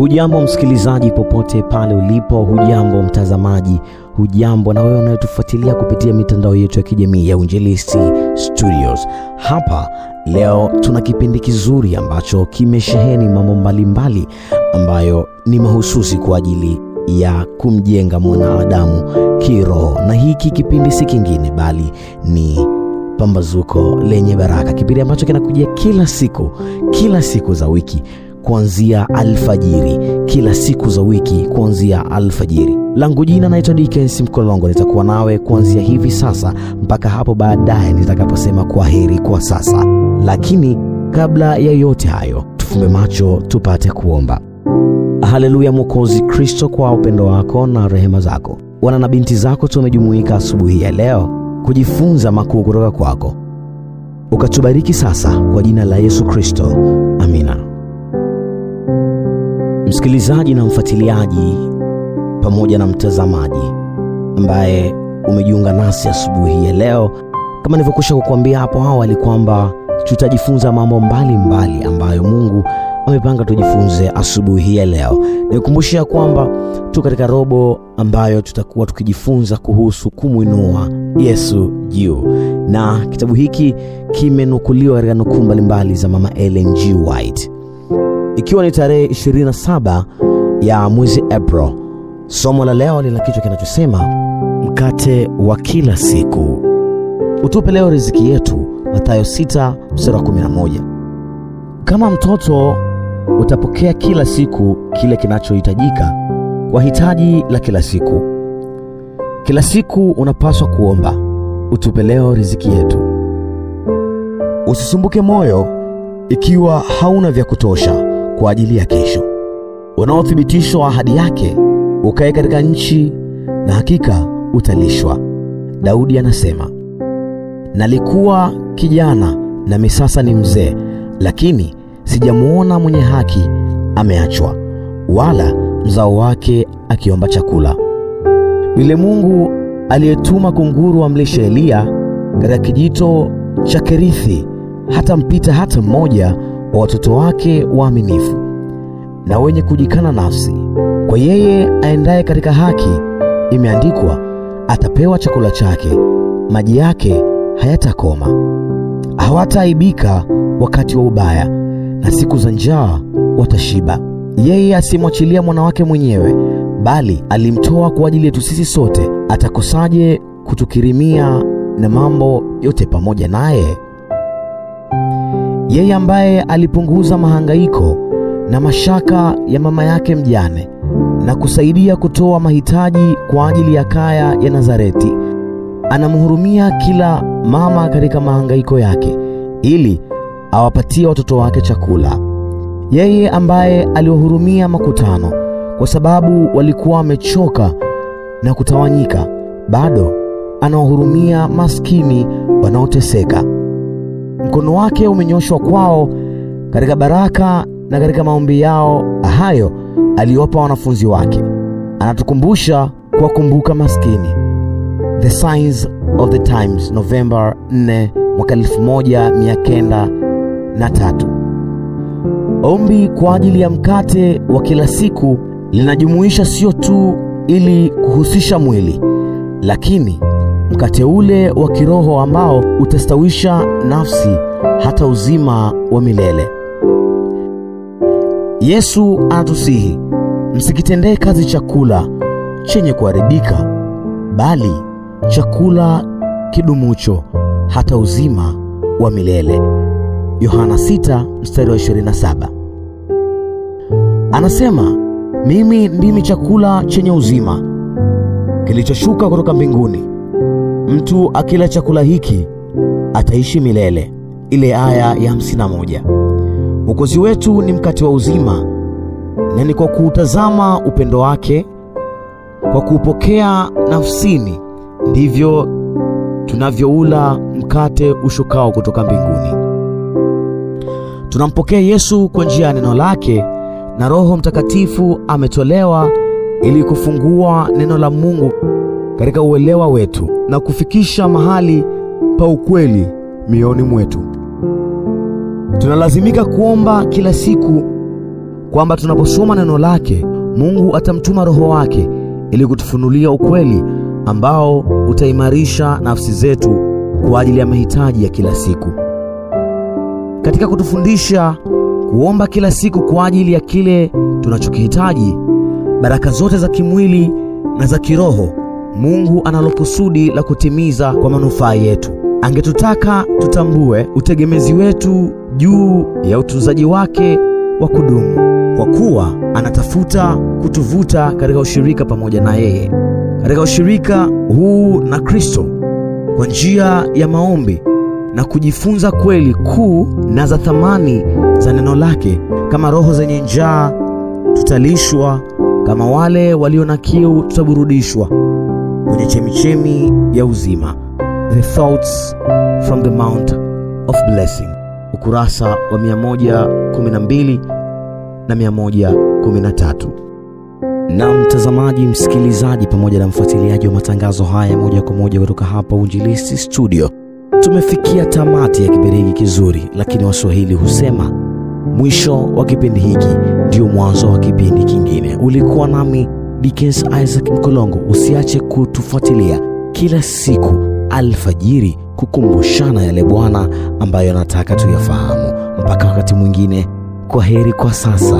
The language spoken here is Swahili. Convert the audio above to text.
Hujambo msikilizaji popote pale ulipo, hujambo mtazamaji, hujambo na wewe unayetufuatilia kupitia mitandao yetu ya kijamii ya Uinjilisti Studios. Hapa leo tuna kipindi kizuri ambacho kimesheheni mambo mbalimbali ambayo ni mahususi kwa ajili ya kumjenga mwanadamu kiroho. Na hiki kipindi si kingine bali ni Pambazuko Lenye Baraka, kipindi ambacho kinakujia kila siku za wiki kuanzia alfajiri, kila siku za wiki kuanzia alfajiri. Langu jina naitwa Dickens Mkolongo, nitakuwa nawe kuanzia hivi sasa mpaka hapo baadaye nitakaposema kwaheri kwa sasa. Lakini kabla ya yote hayo, tufumbe macho tupate kuomba. Haleluya Mwokozi Kristo, kwa upendo wako na rehema zako, wana na binti zako tumejumuika asubuhi ya leo kujifunza makuu kutoka kwako. Ukatubariki sasa kwa jina la Yesu Kristo. Amina. Msikilizaji na mfuatiliaji pamoja na mtazamaji ambaye umejiunga nasi asubuhi ya leo, kama nilivyokwisha kukuambia hapo awali kwamba tutajifunza mambo mbalimbali ambayo Mungu amepanga tujifunze asubuhi ya leo. Nikukumbushia kwamba tu katika robo ambayo tutakuwa tukijifunza kuhusu kumuinua Yesu juu, na kitabu hiki kimenukuliwa katika nukuu mbalimbali za Mama Ellen G. White. Ikiwa ni tarehe 27 ya mwezi April, somo la leo lina kichwa kinachosema mkate wa kila siku. Utupe leo riziki yetu, Mathayo 6:11. Kama mtoto utapokea kila siku kile kinachohitajika kwa hitaji la kila siku. Kila siku unapaswa kuomba, utupe leo riziki yetu. Usisumbuke moyo ikiwa hauna vya kutosha kwa ajili ya kesho. Unaothibitisho wa ahadi yake, ukae katika nchi na hakika utalishwa. Daudi anasema, nalikuwa kijana na sasa ni mzee, lakini sijamuona mwenye haki ameachwa, wala mzao wake akiomba chakula. Yule Mungu aliyetuma kunguru amlishe Eliya katika kijito cha Kerithi hata mpita hata mmoja wa watoto wake waaminifu na wenye kujikana nafsi. Kwa yeye aendaye katika haki, imeandikwa, atapewa chakula chake, maji yake hayatakoma. Hawataaibika wakati wa ubaya, na siku za njaa watashiba. Yeye asimwachilia mwana wake mwenyewe, bali alimtoa kwa ajili yetu sisi sote, atakosaje kutukirimia na mambo yote pamoja naye? Yeye ambaye alipunguza mahangaiko na mashaka ya mama yake mjane na kusaidia kutoa mahitaji kwa ajili ya kaya ya Nazareti, anamhurumia kila mama katika mahangaiko yake ili awapatie watoto wake chakula. Yeye ambaye aliwahurumia makutano kwa sababu walikuwa wamechoka na kutawanyika, bado anawahurumia maskini wanaoteseka. Mkono wake umenyoshwa kwao katika baraka na katika maombi yao hayo aliwapa wanafunzi wake. Anatukumbusha kuwakumbuka maskini. The Signs of the Times, November 4, mwaka 1903. Ombi kwa ajili ya mkate wa kila siku linajumuisha sio tu ili kuhusisha mwili, lakini mkate ule wa kiroho ambao utastawisha nafsi hata uzima wa milele. Yesu anatusihi, msikitendee kazi chakula chenye kuharibika, bali chakula kidumucho hata uzima wa milele. Yohana 6:27. Anasema, mimi ndimi chakula chenye uzima kilichoshuka kutoka mbinguni. Mtu akila chakula hiki ataishi milele. Ile aya ya 51. Mwokozi wetu ni mkate wa uzima, na ni kwa kuutazama upendo wake, kwa kuupokea nafsini, ndivyo tunavyoula mkate ushukao kutoka mbinguni. Tunampokea Yesu kwa njia ya neno lake, na Roho Mtakatifu ametolewa ili kufungua neno la Mungu katika uelewa wetu na kufikisha mahali pa ukweli mioyoni mwetu. Tunalazimika kuomba kila siku kwamba tunaposoma neno lake, Mungu atamtuma Roho wake ili kutufunulia ukweli ambao utaimarisha nafsi zetu kwa ajili ya mahitaji ya kila siku. Katika kutufundisha kuomba kila siku kwa ajili ya kile tunachokihitaji, baraka zote za kimwili na za kiroho, Mungu analo kusudi la kutimiza kwa manufaa yetu. Angetutaka tutambue utegemezi wetu juu ya utunzaji wake wa kudumu, kwa kuwa anatafuta kutuvuta katika ushirika pamoja na yeye. Katika ushirika huu na Kristo, kwa njia ya maombi na kujifunza kweli kuu na za thamani za neno lake, kama roho zenye njaa tutalishwa, kama wale walio na kiu tutaburudishwa kwenye chemichemi ya uzima. The Thoughts from the Mount of Blessing, ukurasa wa 112 na 113. Na mtazamaji, msikilizaji pamoja na mfuatiliaji wa matangazo haya moja kwa moja kutoka hapa Uinjilisti Studio, tumefikia tamati ya kipindi hiki kizuri, lakini Waswahili husema mwisho wa kipindi hiki ndio mwanzo wa kipindi kingine. Ulikuwa nami Dickens Isaac Mkolongo. Usiache kutufuatilia kila siku alfajiri kukumbushana yale Bwana ambayo anataka tuyafahamu. Mpaka wakati mwingine, kwa heri kwa sasa.